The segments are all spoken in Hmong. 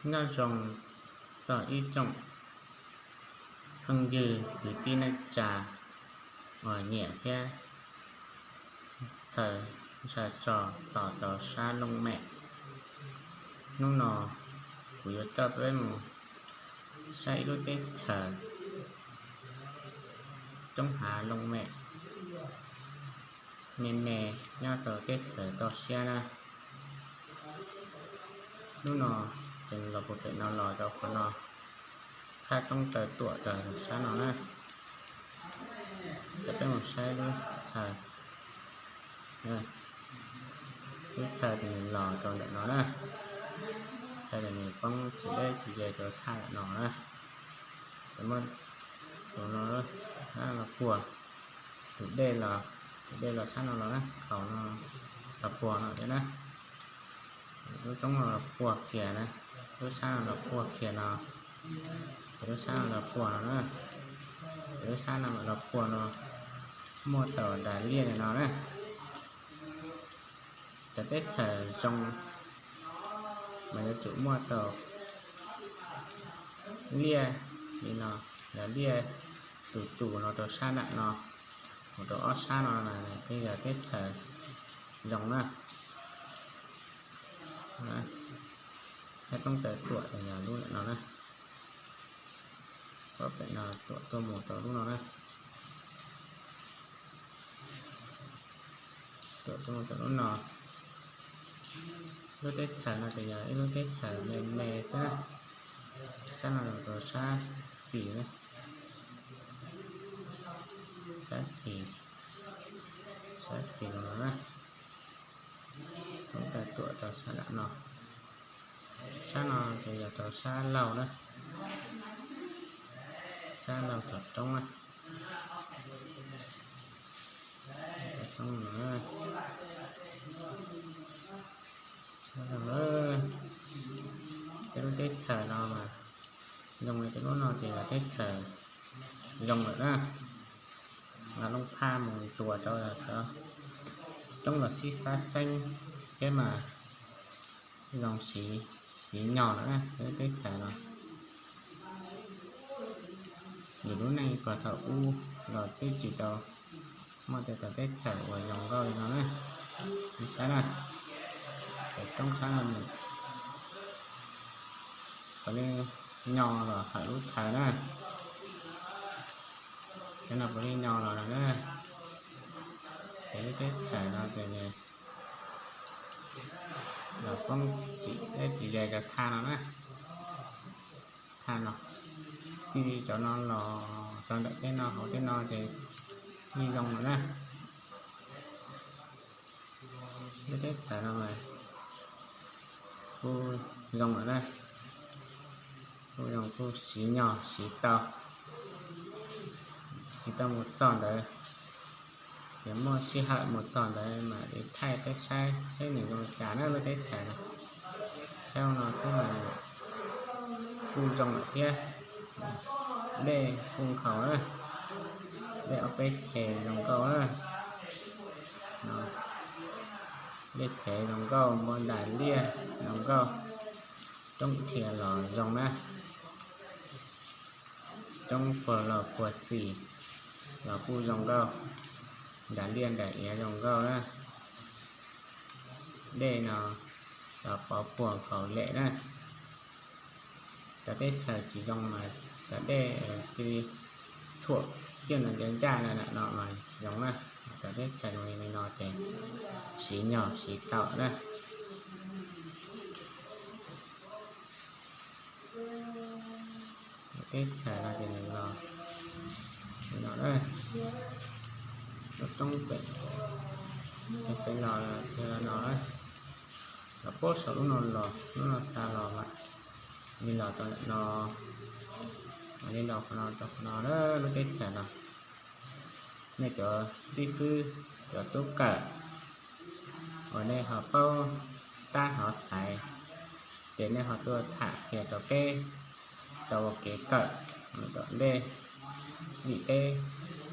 Nyob zoo txog ib tsoom phooj ywg kwv tij neej tsa uas nyiam thiab txhawm ntsa tso tos rau sab Looj Mem. Hnub no kuv yuav coj peb mus saib ib lub teb chaws roob hav Looj Mem me me nyob rau teb chaws toj siab na. Hnub no ces los puag pem no los rau qhov no, txhab roob taw tuam rau sab no na. Coj peb mus saib lub chaw, lub chaw ces nws los rau ntawm no na. Chaw ces nws poob tsis deb tsis ze rau thaj ntawm no na. Ces muab tus no los puag, tus dej los, tus dej los sab no los na, kaum no los puag no thiab na. Lub roob no los puag kiag na, lub sab no los puag kiag no, ces lub sab no los puag no na, ces lub sab no mam los puag no, muaj tau das liaj li no na. Cov teb chaws zoo mas yuav tsum muaj tau liaj li no, yog liaj tus tus no rau sab nram no, mus rau ob sab no na, thiaj yog teb chaws zoo na. Thab roob taw tuam yog lub nram no na, ob pem no tuam tuaj mus rau lub no na. Tuam tuaj mus rau lub no. Lub teb chaws no ces yog ib lub teb chaws me me xwb na. Sab no los rau sab xis na, sab xis, sab xis no na. Lub taw tuam rau sab nram no, sab no ces yog rau sab laug na, sab laug tom roob na. Tej lub teb chaws no mas zoo li tej lub no ces yog teb chaws zoo lawm na. Los Looj Phaj mus tsuas rau cov roob los sib xab xeeb thiab mas zoo siv, siv nyog lawm na, lub teb chaws no. Yus lub neej puag thaum ub los twb tsis tau muaj tej teb chaws uas zoo nkauj li no na. Saib na, cov roob sab no nws puav leej nyo los hawm lub chaw na. Cov no puav leej nyo los no na. Ces lub teb chaws no ces nws los poob tsis deb tsis ze rau thaj no na. Thaj no, txij li cov no los rau ntawm tej no hauv tej no ces yeej zoo lawm na. Lub teb chaws no mas kuj zoo lawm na, kuj zoo kuj siv nyog siv tau, tsis tau mus txog ntawd. Yog muaj sij hawm mus txog ntawd mam li thaij peb saib seb nws zoo li cas na lub teb chaws no. Saib no xwb mas kuj zoo lawm thiab. Dej kuj nkhaus na, dej ob peb chev zoo nkauj na. Dej chev zoo nkauj, npoo ntas liaj zoo nkauj, roob dhia los zoo na. Roob puag laug puag xis los kuj zoo nkauj, ntas liaj ntas iav zoo nkauj na. Dej no los pov puag nkhaus lem na. Cov teb chaws tsis zoo mas cov dej cia li txhuam coj no ncaj ncaj no mas tsis zoo na. Cov teb chaws zoo li no ces siv nyog siv tau na. Teb chaws no ces nws los li no na, lub roob pem, pem los yog no na, los puag saum lub no los, lub no xa los mas li los rau ntawm no, li los qhov no rau qhov no na, lub teb chaws no. Nej cov xib fwb, cov tub kawm uas nej ho paub tab ho xaiv, ces nej ho tuaj tham qhia rau peb tau ua kev kawm mus tom ntej, vim peb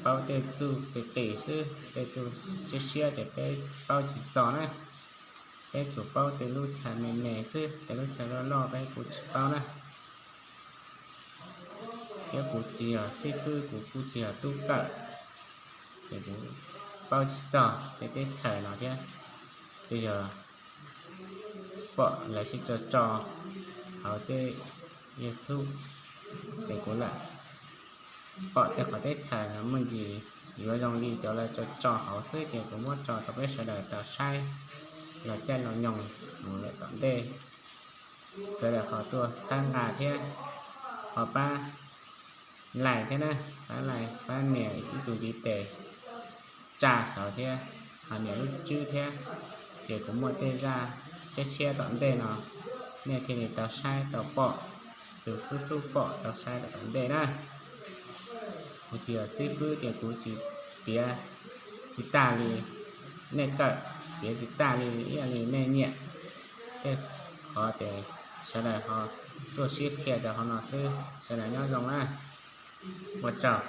paub tej txuj qis qis xwb, tej txuj siab siab ces peb paub tsis txog na. Peb tsuas paub tej lub chaw me me xwb, tej lub chaw loj loj peb kuj tsis paub na. Thiab kuv tsis yog xib fwb, kuv kuj tsis yog tub kawm, ces kuv paub tsis txog tej teb chaws no thiab. Ces yog pom lawv sib tso tso hauv tej YouTube, ces kuv lam pom tej qhov teb chaws no muaj ntsis yuav zoo li cov lawv tso tso hauv xwb, ces kuv muab tso rau peb sawv daws tau saib los caij los nyoog mus lawm tom ntej. Sawv daws ho tuaj txhawb nqa thiab ho pab like thiab na, pab like, pab nias ib tug ntiv tes tsa saud thiab, ho nias lub tswb thiab, ces kuv muaj tej zaj tshiab tshiab tom ntej no nej thiaj li tau saib tau pom, tus xub xub pom tau saib rau tom ntej na. Kuv tsis yog xib fwb ces kuv tsis piav tsis tas li nej kawm, piav tsis tas li ib yam li nej nyiam. Tej qhov ces sawv daws ho tuaj sib qhia rau hauv no xwb, sawv daws nyob zoo na. Ua tsaug.